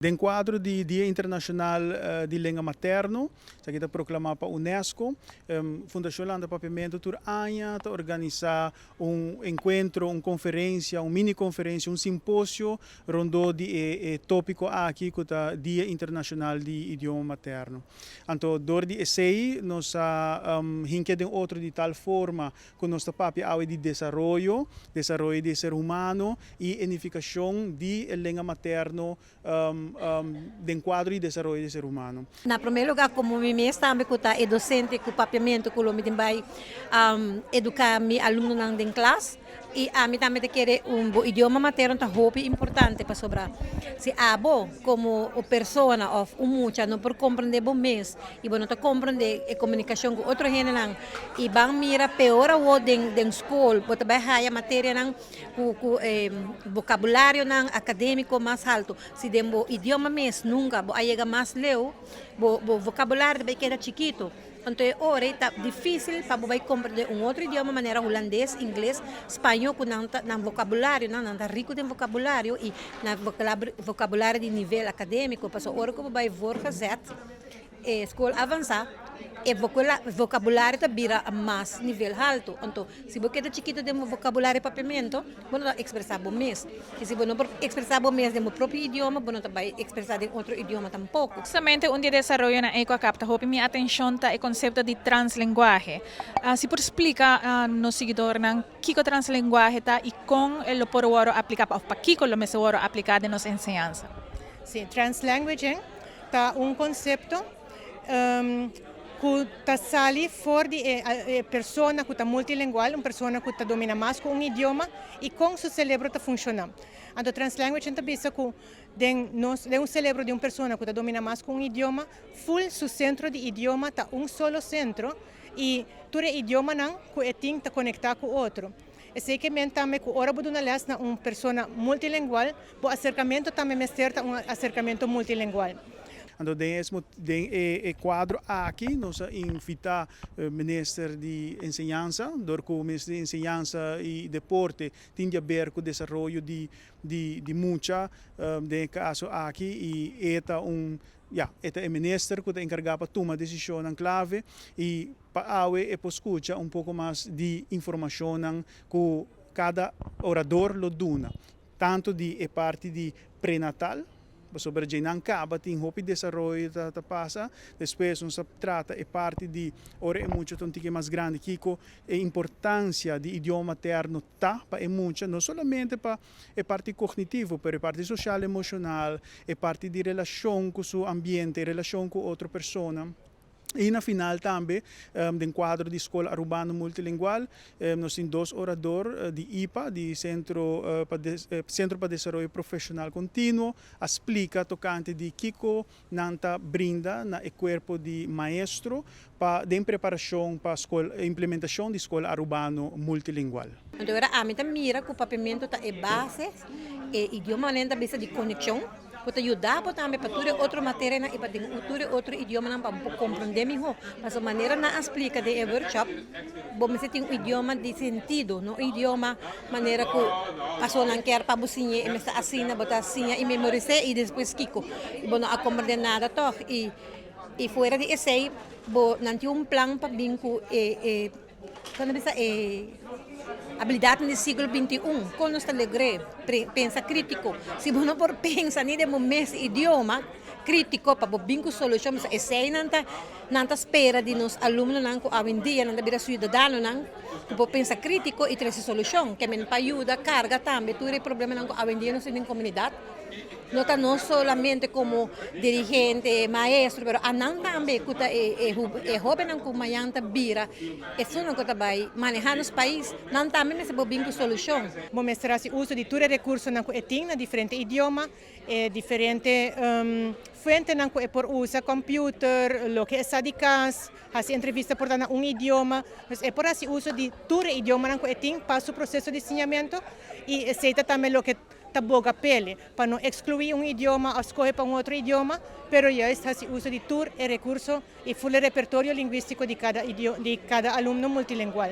Den kuadro di Dia Internashonal di Lenga Materno, esaki ta proklamá pa UNESCO, Fundashon Lanta Papiamentu tur aña ta organisá un enkuentro, un konferensia, un mini konferensia, un simposio rondó di e tópiko aki ku ta Dia Internashonal di Idioma Materno. Anto dor di esei nos a hinkia den otro di tal forma ku nos ta papia awe di desaroyo, desaroyo di e ser humano i e nifikashon di e lenga materno den kuadro di desaroyo di e ser humano. Na promé lugá komo mi mes tambe ku ta e dosente ku papiamentu ku lo mi tin bai eduká mi alumnonan den klas i ami tambe ta kere un bo idioma materno ta hopi importante pasobra si abo komo persona òf un mucha no por komprendé bo mes i bo no ta komprendé e komunikashon ku otro hendenan i ban mira peor awor den den skol bo ta bai haya materianan ku ku e vokabularionan akadémiko mas haltu. Si den bo idioma mes nunka bo a yega mas leu, bo bo vokabulario ta bai keda chikitu. Anto e ora ei ta difísil pa bo bai komprendé un otro idioma manera hulandes, ingles, spañó ku nan ta nan vokabularionan nan ta riku den vokabulario i nan vokabulario di nivel akadémiko. Pasobra ora ku bo bai voorgezet e skol avansá, e vokabulario ta bira mas nivel haltu. Anto, si bo keda chikitu den bo vokabulario papiamentu, bo no ta ekspresá bo mes. I si bo no por ekspresá bo mes den bo propio idioma, bo no ta bai ekspresá den otro idioma tampoko. Justamente un di e desaroyonan ei ku a kapta hopi mi atenshon ta e konsepto di translenguahe. Si por splika nos siguidornan kiko translenguahe ta i kon e lo por wòrdu apliká òf pakiko lo mester wòrdu apliká den nos enseñansa. Sí, translanguaging ta un konsepto ku ta sali for di e persona ku ta multilingual, un persona ku ta domina mas ku un idioma i kon su selebro ta funshoná. Anto translanguaging ta bisa ku den nos den un selebro di un persona ku ta domina mas ku un idioma, ful su sentro di idioma ta un solo sentro i tur e idiomanan ku e tin ta konektá ku otro. Esei ke men tambe ku ora bo duna lès na un persona multilingual, bo aserkamentu tambe mester ta un aserkamentu multilingual. Anto den es den e kuadro aki nos a invitá Minister di Enseñansa, dor ku Minister di Enseñansa i Deporte tin di aber ku desaroyo di di mucha den e kaso aki i e ta un ya e ta e minister ku ta enkargá pa tuma desishonnan klave i Pa awe e por skucha un poko mas di informashonnan ku kada orador lo duna, tantu di e parti di prenatal, pasobra dje nan kaba tin hopi desaroyo ta pasa, despues nos ta trata e parti di ora e mucha ta un tiki mas grandi kiko e importansia di idioma materno ta pa e mucha, no solamente pa e parti kognitivo, pero e parti soshal emoshonal, e parti di relashon ku su ambiente, relashon ku otro persona. I na final tambe den kuadro di Skol Arubano Multilingual nos tin dos orador di ipa, di Sentro pa Sentro pa Desaroyo Profeshonal Kontinuo, a splika tokante di kiko nan ta brinda na e kuerpo di maestro pa den preparashon pa skol implementashon di Skol Arubano Multilingual. Anto ora ami ta mira ku papiamentu ta e base, e idioma manera ta bisa di konekshon. Bo ta yuda bo tambe pa tur e otro materianan i pa den tur e otro idiomanan pa bo por komprondé mihó. Pasobra manera nan a splika den e workshop, bo mester tin un idioma di sentido, no un idioma manera ku pasobra nan kier pa bo siñ'é i mester asina bo ta siña i memoris'é i despues kiko? I bo no a komprondé nada tòg. I fuera di esei bo nan tin un plan pa bin ku e. Kon ta bisa e abilidatnan di siglo 21? Kon nos ta logr'é? Pensa krítiko. Si bo no por pensa ni den bo mes idioma krítiko pa bo bin ku solushon, pasobra esei nan ta nan ta spera di nos alumnonan ku awendia nan ta bira siudadanonan ku por pensa krítiko i trese solushon. Ke men pa yuda karga tambe tur e problemanan ku awendia nos tin den komunidat. No ta nos solamente komo dirigente, maestro, pero anan tambe ku ta e hóbennan ku mañan ta bira esunnan ku ta bai manehá nos pais, nan tambe mester por bin ku solushon. Bo mester hasi uso di tur e rekursonan ku e tin na diferente idioma, e diferente fuentenan ku e por usa, kòmpiuter, loke e sa di kas, hasi entrevista por ta na un idioma. Pues e por hasi uso di tur e idiomanan ku e tin pa su proseso di siñamentu i esei ta tambe loke ta boga pele pa no ekskluí un idioma òf skohe pa un otro idioma, pero juist hasi uso di tur e rekurso i ful e repertorio lingwístiko di kada di kada alumno multilingual.